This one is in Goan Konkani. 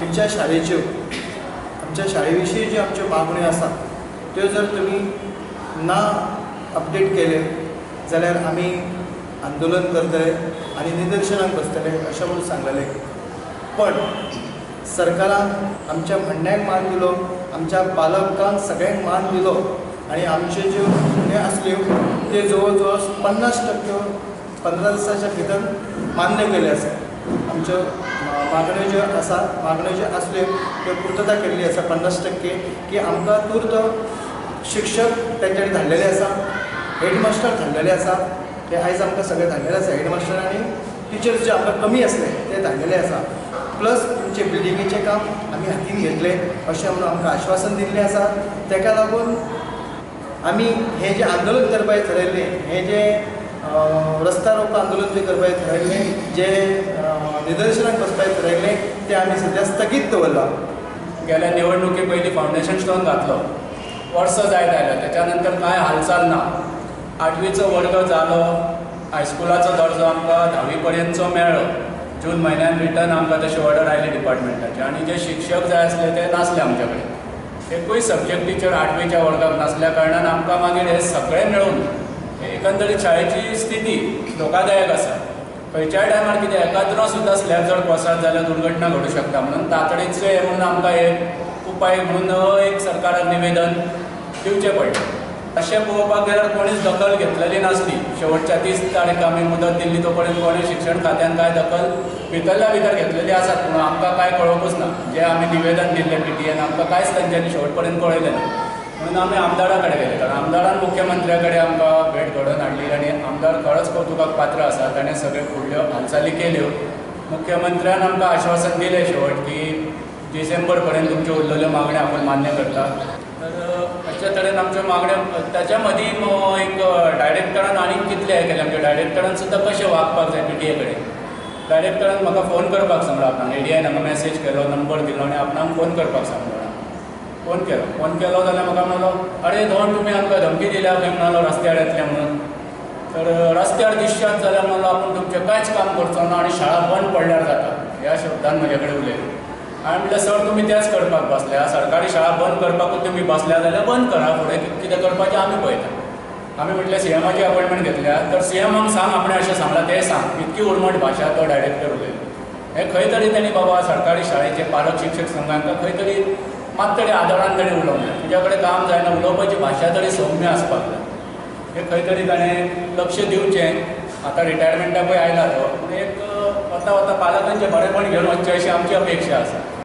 आमच्या शाळेच्यो आमच्या शाळे विशीं ज्यो आमच्यो मागण्यो आसा त्यो जर तुमी ना अपडेट केले जाल्यार आमी आंदोलन करतले आनी निदर्शनाक बसतले अशें म्हणून सांगलेलें. पण सरकारान आमच्या म्हणण्याक मान दिलो, आमच्या पालकांक सगळ्यांक मान दिलो आनी आमच्यो ज्यो म्हणण्यो आसल्यो त्यो जवळ जवळ 50% 15 दिसाच्या भितर मान्य केल्यो आसा. आमच्यो मागण्यो ज्यो आसा मागण्यो ज्यो आसल्यो त्यो पुर्तता केल्ली आसा 50% की आमकां तुर्त शिक्षक तेंच्यांनी धाडलेले आसा, हेडमास्टर धाडलेले आसा, ते आयज आमकां सगळे धाडलेले आसा. हेडमास्टर आनी टिचर्स जे आमकां कमी आसले ते धाडलेले आसा. प्लस तुमचे बिल्डिंगेचें काम आमी हातीन घेतलें अशें म्हणून आमकां आश्वासन दिल्लें आसा. ताका लागून आमी हें जें आंदोलन करपाचें थारायल्लें, हें जें रस्ता रोको आंदोलन जें करपाचें थारायल्लें, जें निदर्शनाक बसपाचें थारायल्लें तें आमी सद्या स्थगीत दवरलां. गेल्या निवडणुके पयलीं फावंडेशन स्टोन घातलो, वर्स जायत आयलें, त्याच्या नंतर कांय हालचाल ना. 8वीचो वर्ग जालो, हायस्कुलाचो दर्जो आमकां 10वी पर्यंतचो मेळ्ळो. जून म्हयन्यान रिटर्न आमकां तशी ऑर्डर आयली डिपार्टमेंटाची आनी जे शिक्षक जाय आसले ते नासले आमचे कडेन. एकूय सब्जेक्ट टिचर 8वीच्या वर्गाक नासल्या कारणान आमकां मागीर हे सगळे मेळून एकंदरीत शाळेची स्थिती धोकादायक आसा. खंयच्याय टायमार कितें एकाद्रो सुद्दां स्लॅब जर कोसळत जाल्यार दुर्घटना घडूं शकता. म्हणून तातडीचें हें म्हणून आमकां एक उपाय म्हणून एक सरकाराक निवेदन दिवचें पडलें. अशें पळोवपाक गेल्यार कोणीच दखल घेतलेली नासली. शेवटच्या 30 तारीख आमी मुदत दिल्ली तो पर्यंत कोणी शिक्षण खात्यान कांय दखल भितरल्या भितर घेतलेली आसात, पूण आमकां कांय कळोवकूच ना. जे आमी निवेदन दिल्लें PTA आमकां कांयच तेंच्यांनी शेवट पर्यंत कळयलें ना. म्हणून आमी आमदारा कडेन गेले, कारण आमदारान मुख्यमंत्र्या कडेन आमकां भेट घडोवन हाडली आनी आमदार खरोच कौतुकाक पात्र आसा. ताणें सगळ्यो फुडल्यो हालचाली केल्यो. मुख्यमंत्र्यान आमकां आश्वासन दिलें शेवट की डिसेंबर पर्यंत तुमच्यो उरलेल्यो मागण्यो आपूण मान्य करता. तर अशा तरेन आमच्यो मागण्यो ताच्या मदीं एक डायरेक्टरान आनीक कितलें हें केलें, आमच्या डायरेक्टरान सुद्दां कशें वागपाक जाय PTA कडेन. डायरेक्टरान म्हाका फोन करपाक सांगलो, आपणाक ADIन हांगा मॅसेज केलो, नंबर दिलो आनी आपणाक फोन करपाक सांगलो. फोन केलो, फोन केलो जाल्यार म्हाका म्हणलो, अरे धोंड तुमी आमकां धमकी दिल्या खंय म्हणलो रस्त्यार येतले म्हणून. तर रस्त्यार दिसशात जाल्यार म्हणलो आपूण तुमचें कांयच काम करचो ना आनी शाळा बंद पडल्यार जाता, ह्या शब्दान म्हजे कडेन उलयलो. हांवें म्हणलें, सर तुमी तेंच करपाक बसल्या, सरकारी शाळा बंद करपाकूच तुमी बसल्या जाल्यार बंद करा, फुडें कितें करपाचें आमी पळयता. आमी म्हटलें CMाची अपॉयंटमेंट घेतल्या तर CMाक सांग आपणें अशें सांगलां तें सांग, इतकी उर्मट भाशा तो डायरेक्टर उलयलो. हें खंय तरी तांणी बाबा सरकारी शाळेचे पालक शिक्षक संघांक खंय तरी मात तरी आदरान ताणें उलोवंक जाय. तुज्या कडेन काम जायना, उलोवपाची भाशा तरी सौम्य आसपाक जाय. हें खंय तरी ताणें लक्ष दिवचें. आतां रिटायरमेंटाकूय आयला तो, पूण एक वता वता पालकांचें बरेंपण घेवन वचचें अशी आमची अपेक्षा आसा.